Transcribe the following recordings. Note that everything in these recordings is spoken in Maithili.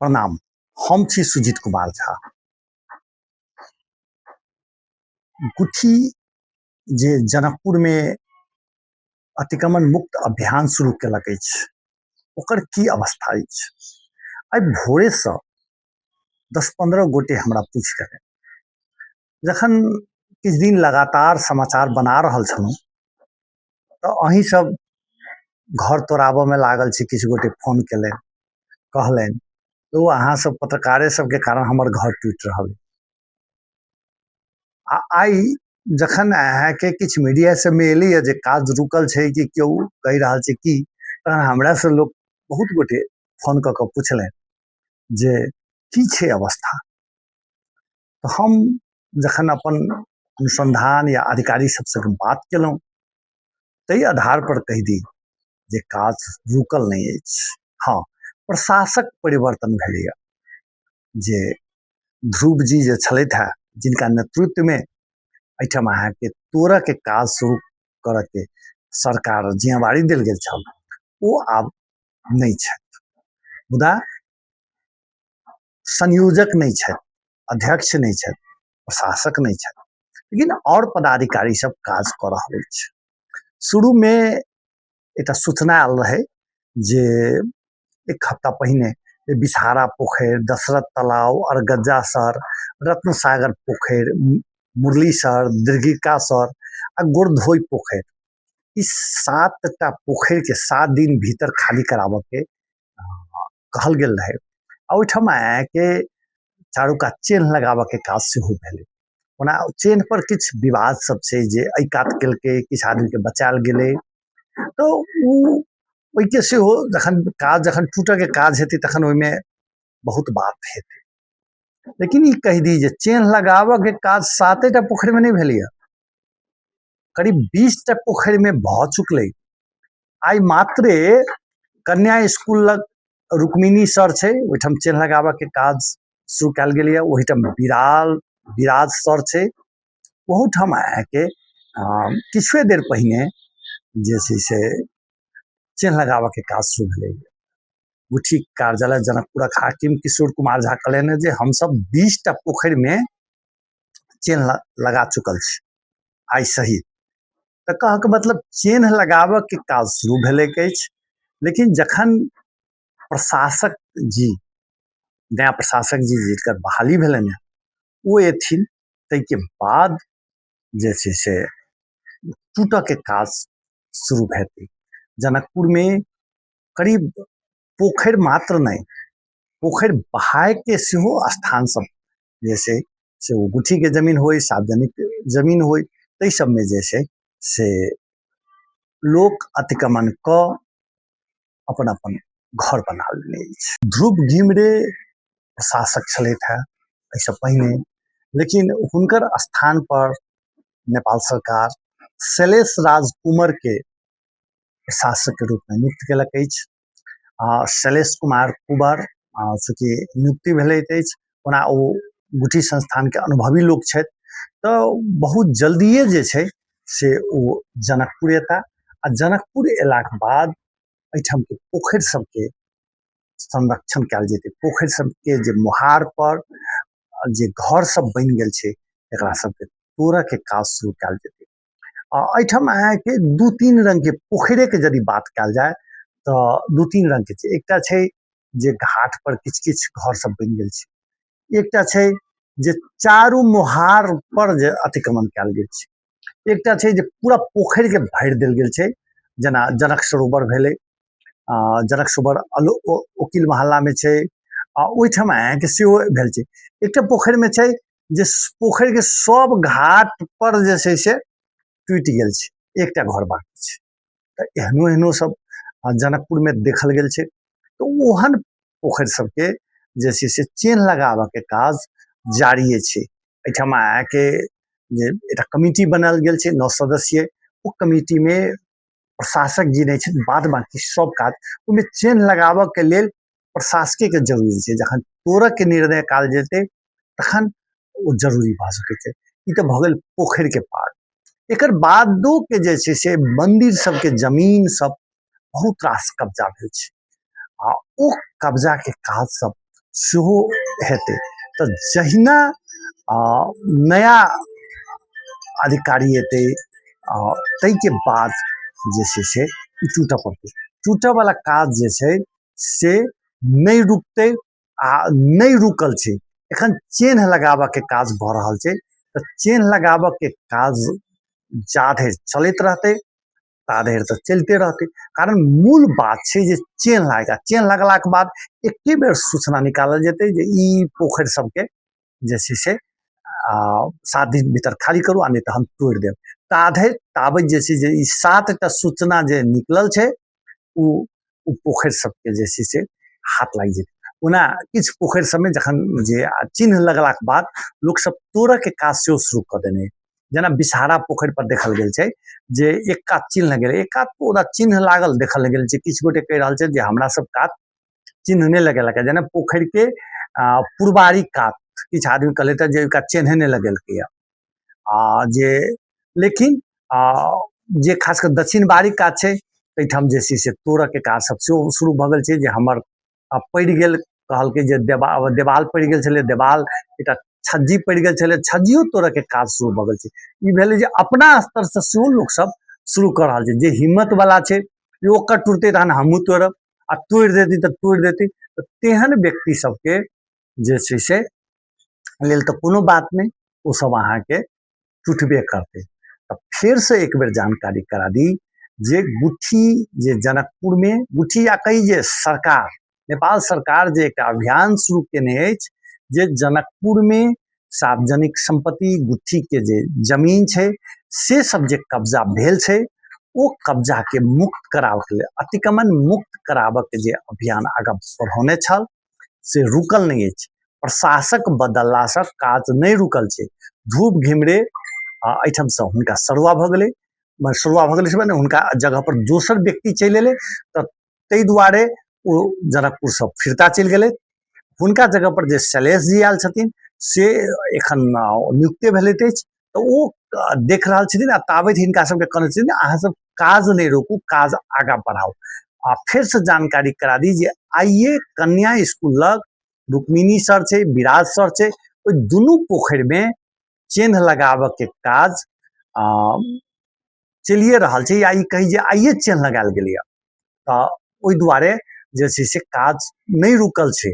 प्रणाम। हम छी सुजीत कुमार झा। गुठी जे जनकपुरमे अतिक्रमण मुक्त अभियान शुरू केलक अछि, ओकर की अवस्था अछि? आइ भोरेसँ 10-15 गोटे हमरा पूछि गेलनि। जखन किछु दिन लगातार समाचार बना रहल छलहुँ तऽ अहीं सब घर तोड़ाबऽमे लागल छी। किछु गोटे फोन केलनि, कहलनि, ओ अहाँ सब पत्रकारे सबके कारण हमर घर टूटि रहल। आ आइ जखन अहाँके किछु मीडिया सबमे एलैए जे काज रुकल छै कि केओ कहि रहल छै की, तहन हमरासँ लोक बहुत गोटे फोन कऽ कऽ पुछलनि जे की छै अवस्था। तऽ हम जखन अपन अनुसन्धान या अधिकारी सबसँ बात केलहुँ, ताहि आधार पर कहि दी जे काज रुकल नहि अछि। हँ, प्रशासक परिवर्तन भेलैए, जे ध्रुव जी जे छलथि हेँ, जिनका नेतृत्वमे एहिठाम अहाँके तोड़यके काज शुरू करयके सरकार जिम्मेवारी देल गेल छल, ओ आब नहि छथि। मुदा संयोजक नहि छथि, अध्यक्ष नहि छथि, प्रशासक नहि छथि, लेकिन आओर पदाधिकारी सब काज कऽ रहल अछि। शुरूमे एकटा सूचना आयल रहै जे एक हफ्ता पहिने जे बिसहारा पोखरि, दशरथ तालाब, अरगज्जा सर, रत्नसागर पोखरि, मुरली सर, दीर्घिका सर आ गोरधोई पोखरि, ई 7टा पोखरिके 7 दिन भीतर खाली कराबऽके कहल गेल रहै। आ ओहिठाम अहाँके चारू कात चेन्ह लगाबऽके काज सेहो भेलै। ओना चेन्ह पर किछु विवाद सब छै जे एहि कात केलकै, किछु आदमीके बचायल गेलै, तऽ ओ ओहिके सेहो जखन काज जखन टूटऽके काज हेतै तखन ओहिमे बहुत बात हेतै। लेकिन ई कहि दी जे चेन्ह लगाबऽके काज 7टा पोखरिमे नहि भेलैए, करीब 20टा पोखरिमे भऽ चुकलै। आइ मात्रे कन्या स्कूल लग रुक्मिणी सर छै, ओहिठाम चेन्ह लगाबऽके काज शुरू कयल गेलैए। ओहिठाम बिराज सर छै, ओहूठाम अहाँके किछुए देर पहिने जे छै से चेन्ह लगाबऽके काज शुरू भेलै। गुठी कार्यालय जनकपुरक हाकिम किशोर कुमार झा कहलनि जे हमसब 20टा पोखरिमे चेन्ह लगा चुकल छी आइ सहित। तऽ कहऽके मतलब चेन्ह लगाबऽके काज शुरू भेलैक अछि, लेकिन जखन प्रशासक जी, नया प्रशासक जी जिनकर बहाली भेलनि हेँ, ओ एथिन ताहिके बाद जे छै से टूटऽके काज शुरू हेतै। जनकपुरमे करीब पोखरि मात्र नहि, पोखरि बहायके सेहो स्थान सब जे छै से ओ गुठीके जमीन होइ, सार्वजनिक जमीन होइ, ताहि सबमे जे छै से लोक अतिक्रमण कऽ अपन अपन घर बना लेने अछि। ध्रुव घिमिरे प्रशासक छलथि हेँ एहिसँ पहिने, लेकिन हुनकर स्थान पर नेपाल सरकार शैलेश राज कुंवरके प्रशासकके रूपमे नियुक्त केलक अछि। आ शैलेश कुमार कुंवर चूँकि नियुक्ति भेलथि अछि, ओना ओ गुठी संस्थानके अनुभवी लोक छथि, तऽ बहुत जल्दिए जे छै से ओ जनकपुर एता आ जनकपुर एलाके बाद एहिठामके पोखरि सबके संरक्षण कयल जेतै। पोखरि सबके जे मोहार पर जे घर सब बनि गेल छै, एकरा सबके तोड़ऽके काज शुरू कयल जेतै। आ एहिठाम अहाँके 2-3 रङ्गके पोखरिके यदि बात कयल जाय तऽ 2-3 रङ्गके छै। एकटा छै जे घाट पर किछु किछु घर सब बनि गेल छै, एकटा छै जे चारू मोहार पर जे अतिक्रमण कयल गेल छै, एकटा छै जे पूरा पोखरिके भरि देल गेल छै, जेना जनक सरोवर भेलै, जनक सरोवर ओकील मोहल्लामे छै, आ ओहिठाम अहाँके सेहो भेल छै। एकटा पोखरिमे छै जे पोखरिके सब घाट पर जे छै से टूटि गेल छै, एकटा घर बाँकी छै। तऽ एहनो एहनो सब जनकपुरमे देखल गेल छै। तऽ ओहन पोखरि सबके जे छै से चेन्ह लगाबऽके काज जारिये छै। एहिठाम अहाँके जे एकटा कमिटी बनायल गेल छै 9 सदस्यीय, ओ कमिटीमे प्रशासक जी नहि छथि, बाद बाँकी सब काज ओहिमे चेन्ह लगाबऽके लेल प्रशासकेके जरूरी छै। जखन तोड़ऽके निर्णय कयल जेतै तखन ओ जरूरी भऽ सकै छै। ई तऽ भऽ गेल पोखरिके पार। एकर बादोके जे छै से मन्दिर सबके जमीन सब बहुत रास कब्जा भेल छै आ ओ कब्जाके काज सब सेहो हेतै। तऽ जहिना नया अधिकारी एतै, ताहिके बाद जे छै से ई टूटऽ पड़तै। टूटऽवला काज जे छै से नहि रुकतै आ नहि रुकल छै। एखन चेन्ह लगाबऽके काज भऽ रहल छै, तऽ चेन्ह लगाबऽके काज जा धरि चलैत रहतै ता धरि तऽ चलिते रहतै। कारण मूल बात छै जे चेन्ह लागि, आ चेन्ह लगलाके बाद एके बेर सूचना निकालल जेतै जे ई पोखरि सबके जे छै से 7 दिन भीतर खाली करू, आ नहि तऽ हम तोड़ि देब। ता धरि ताबत जे छै जे ई 7टा सूचना जे निकलल छै ओ पोखरि सबके जे छै से हाथ लागि जेतै। ओना किछु पोखरि सबमे जखन जे चिन्ह लगलाके बाद लोकसब तोड़ऽके काज सेहो शुरू कऽ देने, जेना बिसहारा पोखरि पर देखल गेल छै जे एक कात चिन्ह लगेलै, एक कात ओना चिन्ह लागल देखल गेल छै। किछु गोटे कहि रहल छै जे हमरा सब कात चिन्ह नहि लगेलकै, जेना पोखरिके पुरबारी कात किछु आदमी कहलथि जे ओहि कात चिन्हे नहि लगेलकैए। आ जे लेकिन जे खास कऽ दक्षिण बारी कात छै ताहिठाम जे छै से तोड़ऽके काज सब सेहो शुरू भऽ गेल छै। जे हमर पड़ि गेल, कहलकै जे देवाल पड़ि गेल छलै, देवाल एकटा छज्जी पड़ि गेल छलै, छज्जियो तोड़ऽके काज शुरू भऽ गेल छै। ई भेलै जे अपना स्तरसँ सेहो लोकसब शुरू कऽ रहल छै। जे हिम्मतवला छै जे ओकर टुटतै तहन हमहूँ तोड़ब, आ तोड़ि देतै तऽ तोड़ि देतै। तऽ तेहन व्यक्ति सबके जे छै से लेल तऽ कोनो बात नहि, ओसब अहाँके टुटबे करतै। तऽ फेरसँ एक बेर जानकारी करा दी जे गुठी जे जनकपुरमे गुठी या कही जे सरकार, नेपाल सरकार जे एकटा अभियान शुरू केने अछि जे जनकपुरमे सार्वजनिक सम्पत्ति गुठीके जे जमीन छै से सब जे कब्जा भेल छै ओ कब्जाके मुक्त कराबऽके लेल, अतिक्रमण मुक्त कराबऽके जे अभियान आगाँ बढ़ौने छल से रुकल नहि अछि। प्रशासक बदललासँ काज नहि रुकल छै। धूप घिमरे एहिठामसँ हुनका सरुआ भऽ गेलै, सरुआ भऽ गेलै ने, हुनका जगह पर दोसर व्यक्ति चलि एलै, तऽ ताहि दुआरे ओ जनकपुरसँ फिरता चलि गेलै। हुनका जगह पर जे शैलेश जी आयल छथिन से एखन नियुक्ते भेलथि अछि, तऽ ओ देख रहल छथिन। आ ताबत हिनका सबके कहने छथिन अहाँ सब काज नहि रोकू, काज आगाँ बढ़ाउ। आ फेरसँ जानकारी करा दी जे आइए कन्या स्कूल लग रुक्मिणी सर छै, विराज सर छै, ओहि दुनू पोखरिमे चेन्ह लगाबऽके काज चलिए रहल छै, या ई कही जे आइए चेन्ह लगायल गेलैए। तऽ ओहि दुआरे जे छै से काज नहि रुकल छै।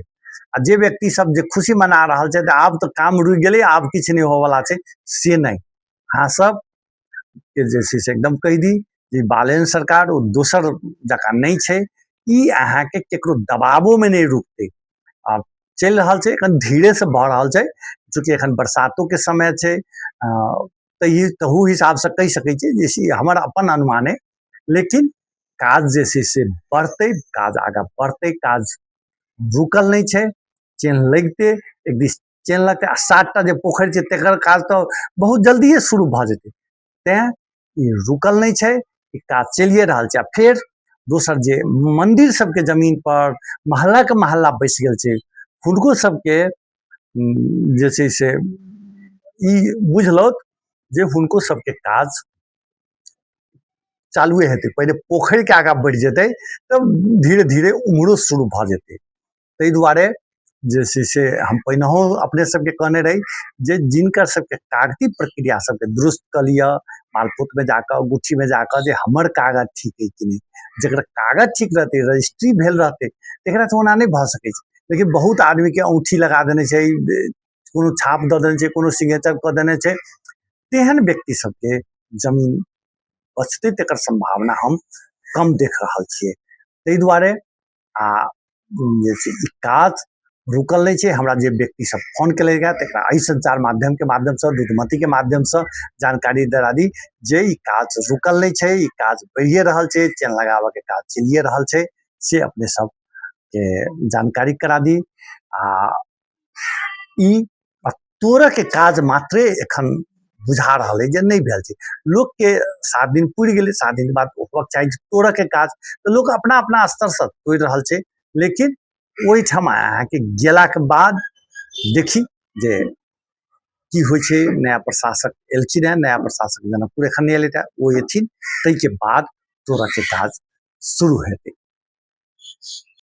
आ जे व्यक्ति सब जे खुशी मना रहल छै तऽ आब तऽ काम रुकि गेलै, आब किछु नहि होवऽवला छै, से नहि। अहाँ सब के जे छै से एकदम कहि दी जे बालेन सरकार ओ दोसर जकाँ नहि छै, ई अहाँके केकरो दबावोमे नहि रुकतै। आ चलि रहल छै, एखन धीरेसँ भऽ रहल छै, चूँकि एखन बरसातोके समय छै, तहि तहू हिसाबसँ कहि सकै छियै जे से हमर अपन अनुमान अइ। लेकिन काज जे छै से बढ़तै, काज आगाँ बढ़तै, काज रुकल नहि छै। चेन्ह लगिते एक दिस चेन्ह लगतै आ 7टा जे पोखरि छै तकर काज तऽ बहुत जल्दिए शुरू भऽ जेतै। तैँ ई रुकल नहि छै, ई काज चलिए रहल छै। आ फेर दोसर जे मन्दिर सबके जमीन पर महल्लाके महल्ला बसि गेल छै, हुनको सबके जे छै से ई बुझलथि जे हुनको सबके काज चालुए हेतै। पहिले पोखरिके आगाँ बढ़ि जेतै तब धीरे धीरे उम्हरो शुरू भऽ जेतै। ताहि दुआरे जे छै से हम पहिनहो अपने सबके कहने रही जे जिनकर सबके कागती प्रक्रिया सबके दुरुस्त कऽ लिअ, मालपूतमे जाकऽ गुठीमे जाकऽ जे हमर कागज ठीक अइ कि नहि। जकर कागज ठीक रहतै, रजिस्ट्री भेल रहतै, तकरा तऽ ओना नहि भऽ सकै छै। लेकिन बहुत आदमीके औँठी लगा देने छै, कोनो छाप दऽ देने छै, कोनो सिग्नेचर कऽ देने छै, तेहन व्यक्ति सबके जमीन बचतै तकर सम्भावना हम कम देख रहल छियै। ताहि दुआरे आ जे छै ई काज रुकल नहि छै। हमरा जे व्यक्ति सब फोन केलथि हँ तकरा एहि सञ्चार माध्यमके माध्यमसँ, दूधमतीके माध्यमसँ जानकारी दरा दी जे ई काज रुकल नहि छै, ई काज बढ़िए रहल छै, चेन लगाबऽके काज चलिए रहल छै, से अपने सबके जानकारी करा दी। आ ई तोड़ऽके काज मात्रे एखन बुझा रहल अइ जे नहि भेल छै। लोकके 7 दिन पुरि गेलै, 7 दिनके बाद होबक चाही तोड़ऽके काज, तऽ लोक अपना अपना स्तरसँ तोड़ि रहल छै। लेकिन ओहिठाम अहाँके गेलाके बाद देखी जे की होइ छै। नया प्रशासक एलखिन हेँ, नया प्रशासक जनकपुर एखन नहि एलथि हेँ, ओ एथिन ताहिके बाद तोड़ऽके काज शुरू हेतै।